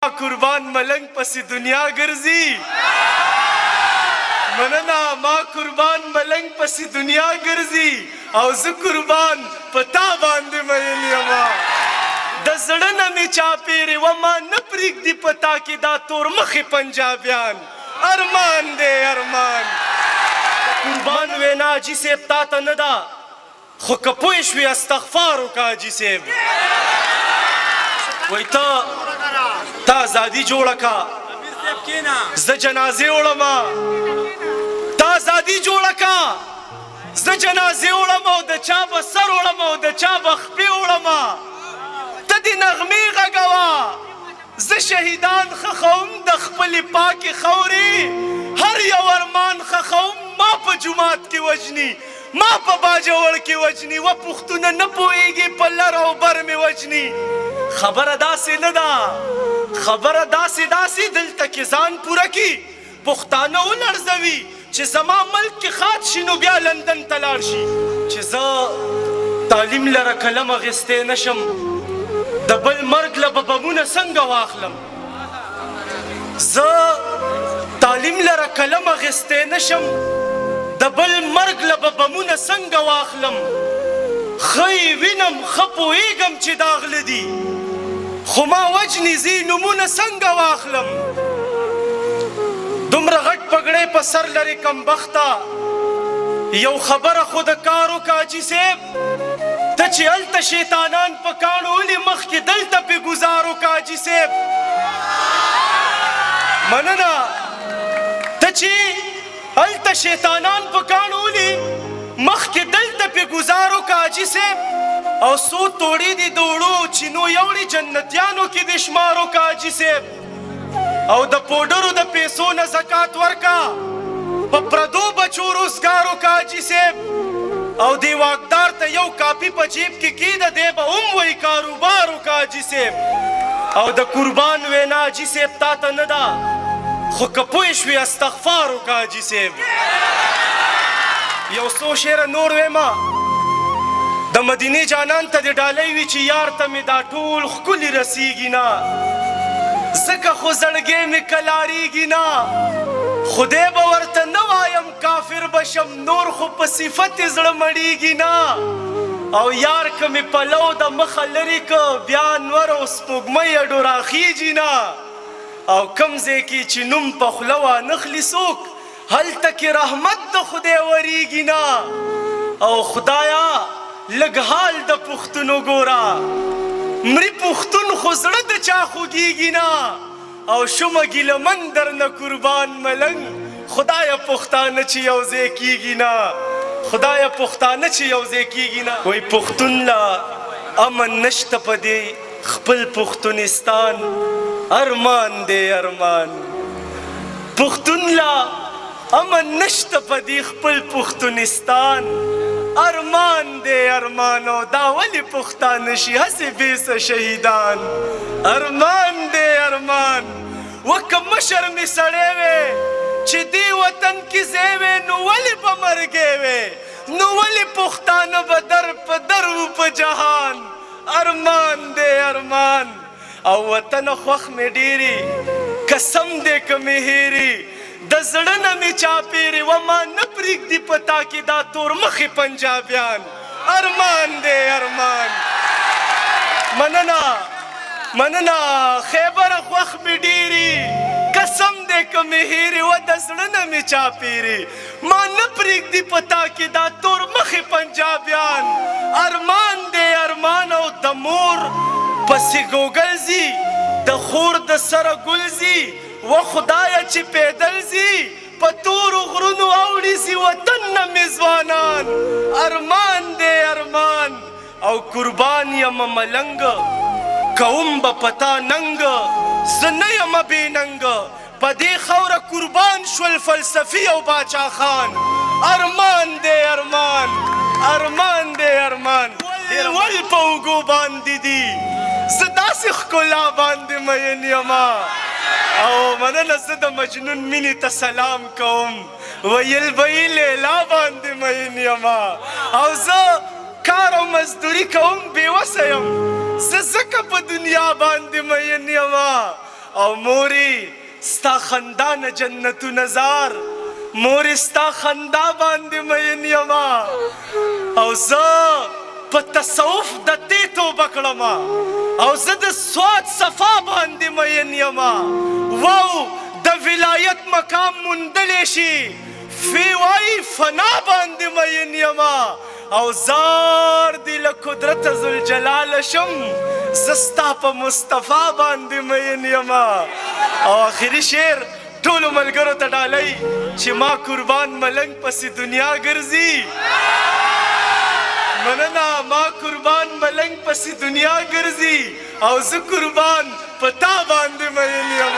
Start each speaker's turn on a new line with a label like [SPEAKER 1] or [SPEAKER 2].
[SPEAKER 1] قربان ملنګ پسې دنیا ګرځي. مننه. ما قربان ملنګ پسې دنیا ګرځي او زه قربان په تا باندې مین یم. د زړه نه مې چاپېرې وه، ما نه پرېږدي په تا کې دا تور مخې پنجابیان. ارمان دی ارمان. قربان وینا حاجي صاحب تا ته نه ده، خو که پوه شوې استغفار وکړه حاجي صاحب. وایي ته تا ازادي جوړه کا، زه جنازې وړم. تا ازادي جوړه کا، زه جنازې وړم، او د چا به سر وړم او د چا به خپې وړم. ته دې نغمې غږوه، زه شهیدان ښخوم د خپلې پاکې خاورې هر یو ارمان ښخوم. ما په جومات کې وژني، ما په باجوړ کې وژني، و پښتونه نه پوهېږي په لر او بر مې وژني. خبره داسې نه ده، خبره داسې داسې دلته کې ځان پوره کي، پښتانه ولړزوي چې زما ملک کې خاد شي نو بیا لندن ته لاړ شي. چې زه تعلیم لره قلم اخیستی نه شم، د بل مرګ له به بمونه څنګه واخلم؟ زه تعلیم لره قلم اخیستی نه شم، د بل مرګ له به بمونه څنګه واخلم؟ ښه یې وینم، ښه پوهېږم چې دا غله دي، خو ما وژني، زه یې نومونه څنګه واخلم؟ دومره غټ پګړی په سر لرې کمبخته، یو خبره خو د کار وکړه حاجي صاحب. ته چې هلته شیطانان په کاڼو ولي، مخکې دلته پې ګزار وکړه حاجي صاحب. مننه. ته چې هلته شیطانان په کاڼو ولي، مخکې دلته پې ګزار وکړه حاجي صاحب. او څو توړې دې د اوړو چینو یوړې، جنتیانو کې دې شمار وکړه حاجي صاحب. او د پوډرو د پیسو نه زکات ورکا، په پردو بچو روزګار وکړه حاجي صاحب. او دی واکدار ته یو کاپي په جیب کې کیده، دی به هم وایي کاروبار وکړه حاجي صاحب. او د قربان وینا حاجي صاحب تا ته نه ده، خو که پوه شوې استغفار وکړه حاجي صاحب. یو څو شعره نور وایم. د مدینې جانان ته دې ډالۍ وي چې یار ته مې دا ټول ښکلي رسیږي نه، ځکه خو زړګی مې کلاریږي نه. خدای به ورته نه وایم کافر به شم، نور خو په صفت یې زړه مړیږي نه. او یار که مې پلو د مخه لرې که، بیا نور او سپوږمۍ اډو راخیږي نه. او کم ځای کې چې نوم په خوله وانخلي څوک، هلته کې رحمت د خدای وریږي نه. او خدایا لږ حال د پښتونو ګوره، مري پښتون خو زړه د چا خوږیږي نه. او شومه ګیله من درنه قربان ملنګ، خدایه پښتانه چې یو ځای کیږي نه، خدایه پښتانه چې یو ځای کیږي نه. وایي پښتون له امن نشته په دې خپل پښتونستان، ارمان دی ارمان. پښتون له امن نشته په دې خپل پښتونستان، ارمان دی ارمان. او دا ولې پښتانه شي هسې بې څه شهیدان، ارمان دی ارمان. وکه مشر مې سړی وی چې دې وطن کې ځای وی، نو ولې به مرګی وی؟ نو ولې پښتانه به در په در وو په جهان، ارمان دی ارمان. او وطن خوښ مې ډېري، قسم دی که مې هېري، د زړه نه مې چاپېرې وه، ما نه پرېږدي په تا کې دا تور مخې پنجابیان، ارمان دی ارمان. مننه مننه. خیبره خوښ مې ډېري، قسم دی که مې هېرې وه، د زړه نه مې چاپېرې، ما نه پرېږدي په تا کې دا تور مخې پنجابیان، ارمان دی ارمان. او د مور پسې ګوګل ځي، د خور د سره ګل ځي، و خدایه چې پیدل ځي په تورو غرونو اوړي ځي وطن نه مې ځوانان، ارمان دی ارمان. او قربان یم ملنګ، کوم به پتا ننګ، زه نه یم بې ننګ، په دې خاوره قربان شول فلسفي او باچا خان، ارمان دی ارمان، ارمان دی ارمان. ول په اوږو باندې دي، زه داسې ښکلا باندې مین یم. او مننه. زه د مجنون مینې ته سلام کوم، ویل به یې لیلا باندې مین یم. او زه کار او مزدوري کوم، بېوسه یم زه، ځکه په دنیا باندې مین یم. او مورې ستا خندا نه جنتونه زار، مورې ستا خندا باندې مین یم. او زه په تصوف د تې توبه کړم، او زه د سواد صفا باندې مین یم. واو د ولایت مقام موندلی شي، فی وای فنا باندې مین یم. او زار دې له قدرت ذوالجلاله شم، زه ستا په مصطفی باندې مین یم. او آخري شعر ټولو ملګرو ته ډالۍ چې ما قربان ملنګ پسې دنیا ګرځي. مننه. ما قربان ملنګ پسې دنیا ګرځي، او زه قربان په تا باندې مین یم.